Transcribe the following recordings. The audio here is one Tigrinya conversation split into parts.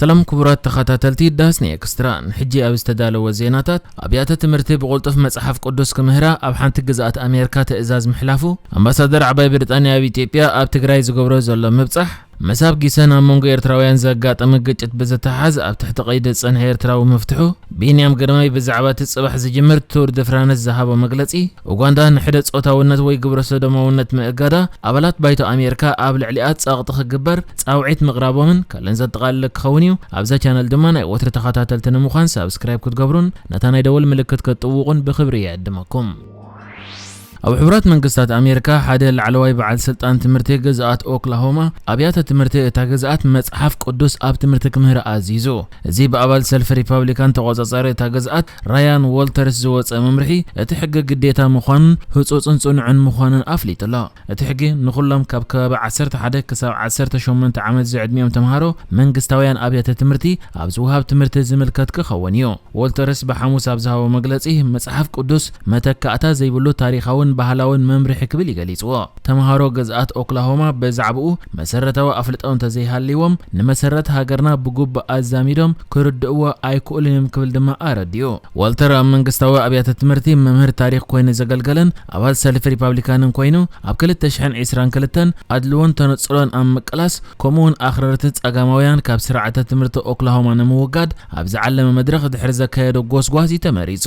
ሰላም ክቡራት ተኸታተልቲ ዳስኒ ኤክስትራ፣ ንሕጂ ኣብ ዝተዳለወ ዜናታት፣ ኣብያተ ትምህርቲ ብቕልጡፍ መጽሓፍ ቅዱስ ክምህራ ኣብ ሓንቲ ግዝኣት ኣሜሪካ ትእዛዝ ምሕላፉ፣ ኣምባሳደር ዓባይ ብሪጣንያ ኣብ ኢትዮጵያ ኣብ ትግራይ ዝገብሮ ዘሎ ምብጻሕ፣ ምስ ኣብ ጊሰን ኣብ መንጎ ኤርትራውያን ዘጋጠመ ግጭት ብዝተሓዝ ኣብ ትሕቲ ቀይዲ ዝጸንሐ ኤርትራዊ ምፍትሑ፣ ቢንያም ግርማይ ብዛዕባ እቲ ጽባሕ ዝጅምር ቱር ድ ፍራንስ ዝሃቦ መግለጺ፣ ኡጋንዳ ንሕደ ጾታውነት ወይ ግብረ ሰዶማውነት ምእጋዳ፣ ኣባላት ባይቶ ኣሜሪካ ኣብ ልዕሊኣ ጸቕጢ ክግበር ጻውዒት ምቕራቦምን ካልእን ዘጠቓለለ ክኸውን እዩ። ኣብዛ ቻነል ድማ ናይ ወትሪ ተኸታተልቲ ንምዃን ሳብስክራይብ ክትገብሩን ነታ ናይ ደወል ምልክት ክትጥውቑን ብኽብሪ ይዕድመኩም። ኣብ ሕቡራት መንግስታት ኣሜሪካ ሓደ ላዕለዋይ በዓል ስልጣን ትምህርቲ ግዝኣት ኦክላሆማ ኣብያተ ትምህርቲ እታ ግዝኣት መጽሓፍ ቅዱስ ኣብ ትምህርቲ ክምህር ኣዚዙ። እዚ ብኣባል ሰልፊ ሪፓብሊካን ተቖጻጻሪ እታ ግዝኣት ራያን ዎልተርስ ዝወጸ መምርሒ እቲ ሕጊ ግዴታ ምዃኑን ህጹጽን ጽኑዕን ምዃኑን ኣፍሊጡ ኣሎ። እቲ ሕጊ ንኹሎም ካብ ከባቢ ዓሰርተ ሓደ ክሳብ ዓሰርተ ሸሞንተ ዓመት ዝዕድሚኦም ተምሃሮ መንግስታውያን ኣብያተ ትምህርቲ ኣብ ዝወሃብ ትምህርቲ ዝምልከት ክኸውን እዩ። ዎልተርስ ብሓሙስ ኣብ ዝሃቦ መግለጺ፣ መጽሓፍ ቅዱስ መተካእታ ዘይብሉ ታሪኻውን ባህላውን መምርሒ ክብል እዩ ገሊጽዎ። ተምሃሮ ግዝኣት ኦክላሆማ ብዛዕባኡ መሰረታዊ ኣፍልጦ እንተዘይሃልይዎም፣ ንመሰረት ሃገርና ብግቡእ ኣዛሚዶም ክርድእዎ ኣይክእሉን እዮም ክብል ድማ ኣረዲኡ። ዎልተር ኣብ መንግስታዊ ኣብያተ ትምህርቲ መምህር ታሪኽ ኮይኑ ዘገልገለን ኣባል ሰልፊ ሪፓብሊካንን ኮይኑ፣ ኣብ ክልተ ሽሕን ዕስራን ክልተን ኣድልዎን ተነጽሎን ኣብ ምቅላስ፣ ከምኡውን ኣኽረርቲ ጸጋማውያን ካብ ስርዓተ ትምህርቲ ኦክላሆማ ንምውጋድ ኣብ ዝዓለመ መድረኽ ድሕሪ ዘካየዶ ጎስጓስ እዩ ተመሪጹ።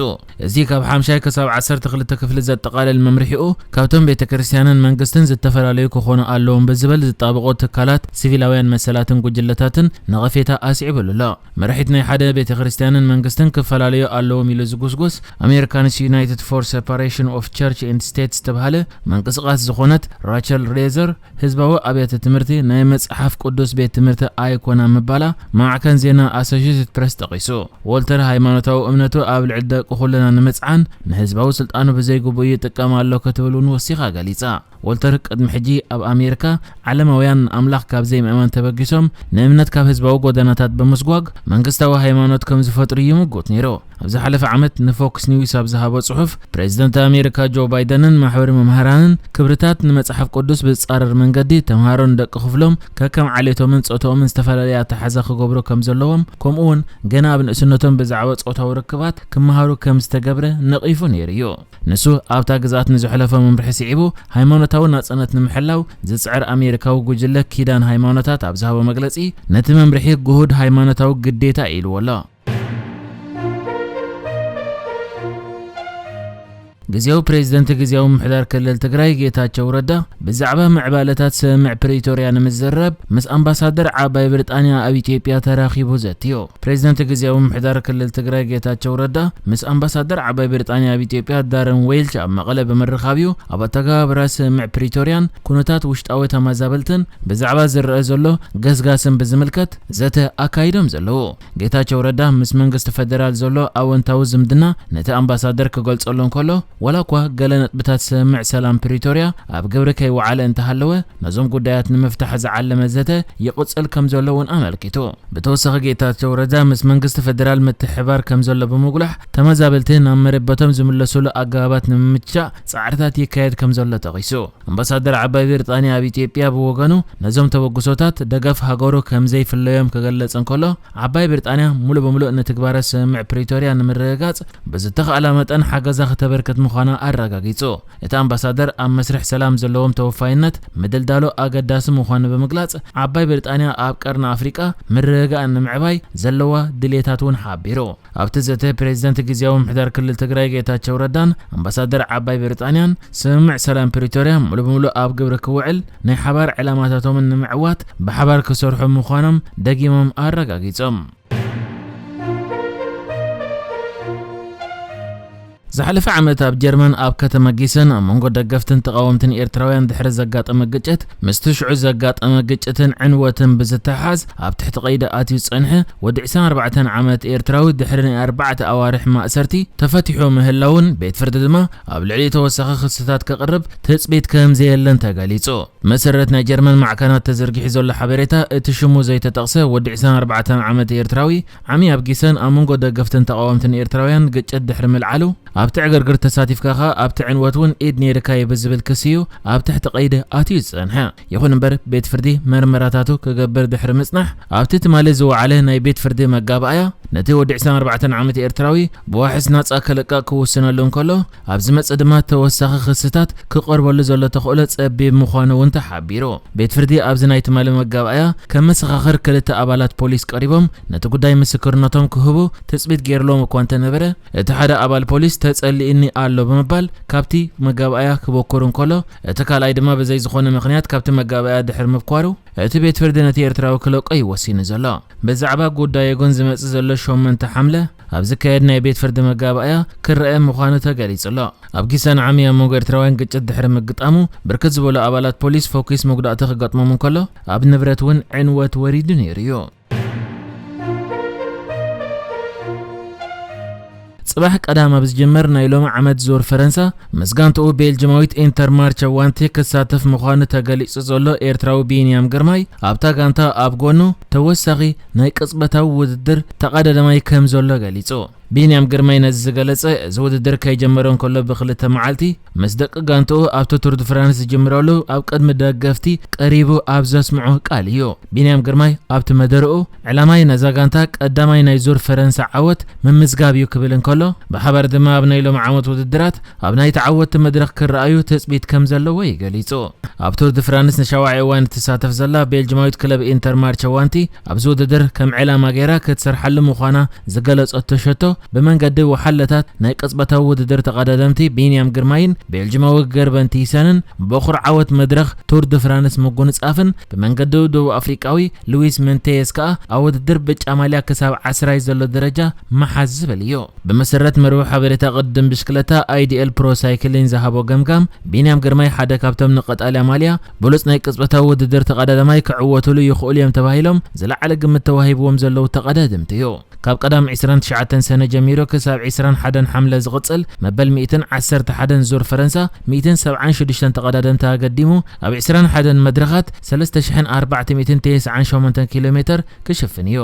እዚ ካብ ሓምሻይ ክሳብ ዓሰርተ ክልተ ክፍሊ ዘጠቓልል መምርሒኡ፣ ካብቶም ቤተ ክርስቲያንን መንግስትን ዝተፈላለዩ ክኾኑ ኣለዎም ብዝብል ዝጣበቑ ትካላት፣ ሲቪላውያን መሰላትን ጉጅለታትን ነቐፌታ ኣስዒቡሉ ኣሎ። መራሒት ናይ ሓደ ቤተ ክርስቲያንን መንግስትን ክፈላለዩ ኣለዎም ኢሉ ዝጉስጉስ Americans United for Separation of Church and State ዝተባህለ ምንቅስቓስ ዝኾነት ራቸል ሬዘር፣ ህዝባዊ ኣብያተ ትምህርቲ ናይ መጽሓፍ ቅዱስ ቤት ትምህርቲ ኣይኮና ምባላ ማዕከን ዜና ኣሶሽየትድ ፕረስ ጠቒሱ። ዎልተር ሃይማኖታዊ እምነቱ ኣብ ልዕሊ ደቂ ኩልና ንምጽዓን ንህዝባዊ ስልጣኑ ብዘይግቡእ ይጥቀም ኣሎ ክትብል እውን ወሲኻ ገሊጻ። ዎልተር ቅድሚ ሕጂ ኣብ ኣሜሪካ ዓለማውያን ንኣምላኽ ካብ ዘይምእማን ተበጊሶም ንእምነት ካብ ህዝባዊ ጎደናታት ብምስጓግ መንግስታዊ ሃይማኖት ከም ዝፈጥሩ ይምጉት ነይሩ። ኣብ ዝሓለፈ ዓመት ንፎክስ ኒውስ ኣብ ዝሃቦ ጽሑፍ፣ ፕሬዚደንት ኣሜሪካ ጆ ባይደንን ማሕበር መምሃራንን ክብርታት ንመጽሓፍ ቅዱስ ብዝጻረር መንገዲ ተምሃሮን ደቂ ክፍሎም ከከም ዓሌቶምን ጾታኦምን ዝተፈላለየ ኣተሓዛ ክገብሩ ከም ዘለዎም፣ ከምኡ እውን ገና ኣብ ንእስነቶም ብዛዕባ ጾታዊ ርክባት ክመሃሩ ከም ዝተገብረ ነቒፉ ነይሩ እዩ። ንሱ ኣብታ ግዝኣት ንዝሕለፎ መምርሒ ስዒቡ፣ ሃይማኖታዊ ናጽነት ንምሕላው ዝጽዕር ኣሜሪካዊ ጉጅለ ኪዳን ሃይማኖታት ኣብ ዝሃቦ መግለጺ፣ ነቲ መምርሒ ግሁድ ሃይማኖታዊ ግዴታ ኢልዎ ኣሎ። ግዜያዊ ፕሬዚደንት ግዜያዊ ምምሕዳር ክልል ትግራይ ጌታቸው ረዳ ብዛዕባ ምዕባለታት ስምምዕ ፕሪቶርያ ንምዝራብ ምስ ኣምባሳደር ዓባይ ብሪጣንያ ኣብ ኢትዮጵያ ተራኺቡ ዘትዩ። ፕሬዚደንት ግዜያዊ ምምሕዳር ክልል ትግራይ ጌታቸው ረዳ ምስ ኣምባሳደር ዓባይ ብሪጣንያ ኣብ ኢትዮጵያ ዳረን ዌልች ኣብ መቐለ ብምርኻብ እዩ ኣብ ኣተገባብራ ስምምዕ ፕሪቶርያን ኩነታት ውሽጣዊ ተመዛበልትን ብዛዕባ ዝረአ ዘሎ ገስጋስን ብዝምልከት ዘተ ኣካይዶም ዘለዉ። ጌታቸው ረዳ ምስ መንግስቲ ፈደራል ዘሎ ኣወንታዊ ዝምድና ነቲ ኣምባሳደር ክገልጸሉ እንከሎ፣ ዋላ እኳ ገለ ነጥብታት ስምምዕ ሰላም ፕሪቶርያ ኣብ ግብሪ ከይወዓለ እንተሃለወ፣ ነዞም ጉዳያት ንምፍታሕ ዝዓለመ ዘተ ይቕጽል ከም ዘሎ እውን ኣመልኪቱ። ብተወሳኺ ጌታቸው ረዳ ምስ መንግስቲ ፈደራል ምትሕብባር ከም ዘሎ ብምጉላሕ፣ ተመዛበልቲ ናብ መረበቶም ዝምለሱሉ ኣገባባት ንምምችቻእ ጻዕርታት ይካየድ ከም ዘሎ ጠቒሱ። ኣምባሳደር ዓባይ ብሪጣንያ ኣብ ኢትዮጵያ ብወገኑ፣ ነዞም ተበግሶታት ደገፍ ሃገሩ ከም ዘይፍለዮም ክገልጽ እንከሎ፣ ዓባይ ብሪጣንያ ሙሉእ ብምሉእ ንትግባረ ስምምዕ ፕሪቶርያ ንምርግጋጽ ብዝተኻእላ መጠን ሓገዛ ክተበርክት ምዃና ኣረጋጊጹ። እቲ ኣምባሳደር ኣብ መስርሕ ሰላም ዘለዎም ተወፋይነት ምድልዳሉ ኣገዳሲ ምዃኑ ብምግላጽ፣ ዓባይ ብሪጣንያ ኣብ ቀርኒ ኣፍሪቃ ምርግጋእ ንምዕባይ ዘለዋ ድሌታት እውን ሓቢሩ። ኣብቲ ዘተ ፕሬዚደንት ግዜያዊ ምምሕዳር ክልል ትግራይ ጌታቸው ረዳን ኣምባሳደር ዓባይ ብሪጣንያን ስምምዕ ሰላም ፕሪቶርያ ሙሉ ብምሉእ ኣብ ግብሪ ክውዕል ናይ ሓባር ዕላማታቶምን ንምዕዋት ብሓባር ክሰርሑ ምዃኖም ደጊሞም ኣረጋጊጾም። ዝሓለፈ ዓመት ኣብ ጀርመን ኣብ ከተማ ጊሰን ኣብ መንጎ ደገፍትን ተቓወምትን ኤርትራውያን ድሕሪ ዘጋጠመ ግጭት፣ ምስቲ ሽዑ ዘጋጠመ ግጭትን ዕንወትን ብዝተሓዝ ኣብ ትሕቲ ቀይዲ ኣትዩ ዝጸንሐ ወዲ ዕስራን ኣርባዕተን ዓመት ኤርትራዊ ድሕሪ ናይ ኣርባዕተ ኣዋርሕ ማእሰርቲ ተፈቲሑ ምህላውን ቤት ፍርዲ ድማ ኣብ ልዕሊኡ ተወሳኺ ክስታት ከቕርብ ትጽቢት ከም ዘየለን ተገሊጹ። መሰረት ናይ ጀርመን ማዕከናት ተዘርጊሑ ዘሎ ሓበሬታ፣ እቲ ሽሙ ዘይተጠቕሰ ወዲ ዕስራን ኣርባዕተን ዓመት ኤርትራዊ ዓሚ ኣብ ጊሰን ኣብ መንጎ ደገፍትን ተቓወምትን ኤርትራውያን ግጭት ድሕሪ ምልዓሉ፣ ኣብቲ ዕግርግር ተሳቲፍካ ኸኣ ኣብቲ ዕንወት እውን ኢድ ነይርካ እዩ ብዝብል ክሲ እዩ ኣብ ትሕቲ ቀይዲ ኣትዩ ዝጸንሐ። ይኹን እምበር፣ ቤት ፍርዲ መርመራታቱ ክገብር ድሕሪ ምጽናሕ፣ ኣብቲ ትማሊ ዝወዓለ ናይ ቤት ፍርዲ መጋባእያ፣ ነቲ ወዲ ዕስራን ኣርባዕተን ዓመት ኤርትራዊ ብዋሕስ ናጻ ክልቀቕ ክውስነሉ እንከሎ፣ ኣብ ዝመጽእ ድማ ተወሳኺ ክስታት ክቐርበሉ ዘሎ ተኽእሎ ጸቢብ ምዃኑ እውን ተሓቢሩ። ቤት ፍርዲ ኣብዚ ናይ ትማሊ መጋባእያ ከም መሰኻኽር ክልተ ኣባላት ፖሊስ ቀሪቦም ነቲ ጉዳይ ምስክርነቶም ክህቡ ትጽቢት ገይርሎም እኳ እንተነበረ፣ እቲ ሓደ ኣባል ፖሊስ ተጸሊእኒ ኣሎ ብምባል ካብቲ መጋባእያ ክበኩር እንከሎ፣ እቲ ካልኣይ ድማ ብዘይ ዝኾነ ምኽንያት ካብቲ መጋባእያ ድሕሪ ምብኳሩ፣ እቲ ቤት ፍርዲ ነቲ ኤርትራዊ ክለቆ እዩ ወሲኑ ዘሎ። ብዛዕባ ጉዳይ ኦጎን ዝመጽእ ዘሎ ሸሞንተ ሓምለ ኣብ ዝካየድ ናይ ቤት ፍርዲ መጋባእያ ክረአ ምዃኑ ተገሊጹ ኣሎ። ኣብ ጊሰን ዓሚ ኣብ መንጎ ኤርትራውያን ግጭት ድሕሪ ምግጣሙ፣ ብርክት ዝበሉ ኣባላት ፖሊስ ፎኪስ መጉዳእቲ ክገጥሞም እንከሎ፣ ኣብ ንብረት እውን ዕንወት ወሪዱ ነይሩ እዩ። ጽባሕ ቀዳም ኣብ ዝጅመር ናይ ሎሚ ዓመት ዙር ፈረንሳ፣ ምስ ጋንትኡ ቤልጅማዊት ኢንተርማርቸ ዋንቲ ክሳተፍ ምዃኑ ተገሊጹ ዘሎ ኤርትራዊ ቢንያም ግርማይ፣ ኣብታ ጋንታ ኣብ ጎኑ ተወሳኺ ናይ ቅጽበታዊ ውድድር ተቐዳዳማይ ከም ዘሎ ገሊጹ። ቢንያም ግርማይ ነዚ ዝገለጸ፣ እዚ ውድድር ከይጀመረ እንከሎ ብክልተ መዓልቲ ምስ ደቂ ጋንትኡ ኣብቲ ቱር ድ ፍራንስ ዝጅምረሉ ኣብ ቅድሚ ደገፍቲ ቀሪቡ ኣብ ዘስምዖ ቃል እዩ። ቢንያም ግርማይ ኣብቲ መደርኡ፣ ዕላማይ ነዛ ጋንታ ቀዳማይ ናይ ዙር ፈረንሳ ዓወት ምምዝጋብ እዩ ክብል እንከሎ፣ ብሓባር ድማ ኣብ ናይ ሎሚ ዓመት ውድድራት ኣብ ናይ ተዓወትቲ መድረኽ ክረኣዩ ትጽቢት ከም ዘለዎ እዩ ገሊጹ። ኣብ ቱር ድ ፍራንስ ንሻውዓይ እዋን እትሳተፍ ዘላ ቤልጅማዊት ክለብ ኢንተር ማርቸ ዋንቲ፣ ኣብዚ ውድድር ከም ዕላማ ገይራ ክትሰርሓሉ ምዃና ዝገለጸቶ ሸቶ፣ ብመንገዲ ወሓለታት ናይ ቅጽበታዊ ውድድር ተቐዳደምቲ ቢንያም ግርማይን ቤልጅማዊ ገርበን ቲሰንን በኹር ዓወት መድረኽ ቱር ድ ፍራንስ ምጉንጻፍን፣ ብመንገዲ ደቡብ ኣፍሪቃዊ ሉዊስ መንቴየስ ከኣ ኣብ ውድድር ብጫ ማልያ ክሳብ ዓስራይ ዘሎ ደረጃ ምሓዝ ዝብል እዩ። ብመሰረት መርበብ ሓበሬታ ቅድድም ብሽክለታ ኣይ ዲ ኤል ፕሮ ሳይክሊን ዝሃቦ ገምጋም፣ ቢንያም ግርማይ ሓደ ካብቶም ንቀጣልያ ማልያ ብሉጽ ናይ ቅጽበታዊ ውድድር ተቐዳዳማይ ክዕወትሉ ይኽእሉ እዮም ተባሂሎም ዝለዓለ ግምት ተዋሂብዎም ዘለዉ ተቐዳደምቲ እዩ። ካብ ቀዳም ዕስራን ትሽዓተን ሰነ ጀሚሩ ክሳብ ዕስራን ሓደን ሓምለ ዝቕጽል መበል ሚእትን ዓሰርተ ሓደን ዙር ፈረንሳ፣ ሚእትን ሰብዓን ሽዱሽተን ተቐዳደምቲ ኣገዲሙ፣ ኣብ ዕስራን ሓደን መድረኻት ሰለስተ ሽሕን ኣርባዕተ ሚእትን ተስዓን ሸሞንተን ኪሎ ሜተር ክሽፍን እዩ።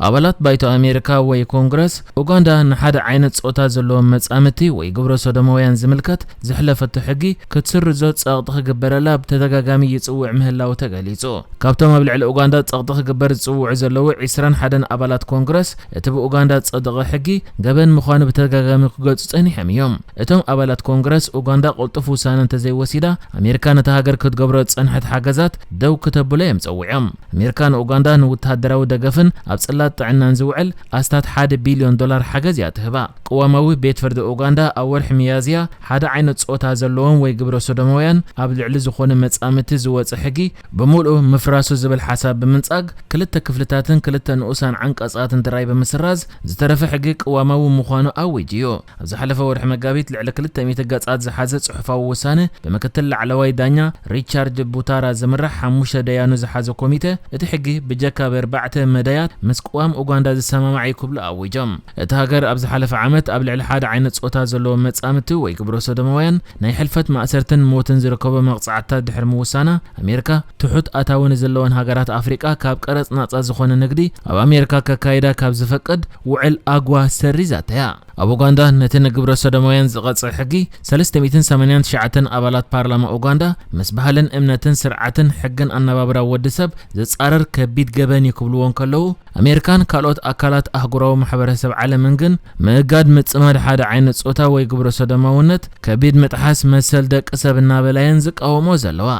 ኣባላት ባይቶ ኣሜሪካ ወይ ኮንግረስ፣ ኡጋንዳ ንሓደ ዓይነት ጾታ ዘለዎም መጻምድቲ ወይ ግብረ ሰዶማውያን ዝምልከት ዘሕለፈቶ ሕጊ ክትስርዞ ጸቕጢ ክግበረላ ብተደጋጋሚ ይጽውዕ ምህላው ተገሊጹ። ካብቶም ኣብ ልዕሊ ኡጋንዳ ጸቕጢ ክግበር ዝጽውዑ ዘለዉ ዕስራን ሓደን ኣባላት ኮንግረስ፣ እቲ ብኡጋንዳ ዝጸደቐ ሕጊ ገበን ምዃኑ ብተደጋጋሚ ክገልጹ ጸኒሖም እዮም። እቶም ኣባላት ኮንግረስ፣ ኡጋንዳ ቅልጡፍ ውሳነ እንተዘይወሲዳ፣ ኣሜሪካ ነታ ሃገር ክትገብሮ ዝጸንሐት ሓገዛት ደው ክተብሎ እዮም ጸዊዖም። ኣሜሪካ ንኡጋንዳ ንወተሃደራዊ ደገፍን ኣብ ጽላት ጥዕናን ዝውዕል ኣስታት ሓደ ቢልዮን ዶላር ሓገዝ እያ ትህባ። ቅዋማዊ ቤት ፍርዲ ኡጋንዳ ኣብ ወርሒ ሚያዝያ ሓደ ዓይነት ጾታ ዘለዎም ወይ ግብረ ሰዶማውያን ኣብ ልዕሊ ዝኾነ መጻምድቲ ዝወጸ ሕጊ ብምሉኡ ምፍራሱ ዝብል ሓሳብ ብምንጻግ፣ ክልተ ክፍልታትን ክልተ ንኡሳን ዓንቀጻትን ጥራይ ብምስራዝ፣ ዝተረፈ ሕጊ ቅዋማዊ ምዃኑ ኣዊጁ እዩ። ኣብ ዝሓለፈ ወርሒ መጋቢት ልዕሊ ክልተ ሚእቲ ገጻት ዝሓዘ ጽሑፋዊ ውሳነ ብምክትል ላዕለዋይ ዳኛ ሪቻርድ ቡታራ ዝምራሕ ሓሙሽተ ደያኑ ዝሓዘ ኮሚተ፣ እቲ ሕጊ ብጀካ ብኣርባዕተ መዳያት ምስ ቅዋም ኡጋንዳ ዝሰማማዕ እዩ ክብሉ ኣዊጆም። እታ ሃገር ኣብ ዝሓለፈ ዓመት ኣብ ልዕሊ ሓደ ዓይነት ጾታ ዘለዎም መጻምድቲ ወይ ግብረ ሰዶማውያን ናይ ሕልፈት ማእሰርትን ሞትን ዝርከቦ መቕጻዕትታት ድሕሪ ምውሳና፣ ኣሜሪካ ትሑት ኣታዊ ንዘለወን ሃገራት ኣፍሪቃ ካብ ቀረጽ ናጻ ዝኾነ ንግዲ ኣብ ኣሜሪካ ከካይዳ ካብ ዝፈቅድ ውዕል ኣጓ ሰሪዛታ እያ። ኣብ ኡጋንዳ ነቲ ንግብረ ሰዶማውያን ዝቐጽዕ ሕጊ፣ ሰለስተ ሚእትን ሰማንያን ትሽዓተን ኣባላት ፓርላማ ኡጋንዳ ምስ ባህልን እምነትን ስርዓትን ሕግን ኣነባብራ ወዲ ሰብ ዝጻረር ከቢድ ገበን እዩ ክብልዎ እንከለዉ፣ ኣሜሪካን ካልኦት ኣካላት ኣህጉራዊ ማሕበረሰብ ዓለምን ግን ምእጋድ ምጽማድ ሓደ ዓይነት ጾታ ወይ ግብረ ሰዶማውነት ከቢድ ምጥሓስ መሰል ደቂ ሰብ እናበላ እየን ዝቃወሞ ዘለዋ።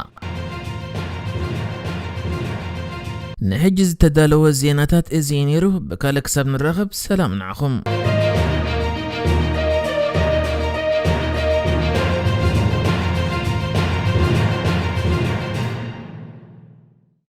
ንሕጂ ዝተዳለወ ዜናታት እዚ እዩ ነይሩ። ብካልእ ክሳብ ንራኸብ ሰላም ንዓኹም።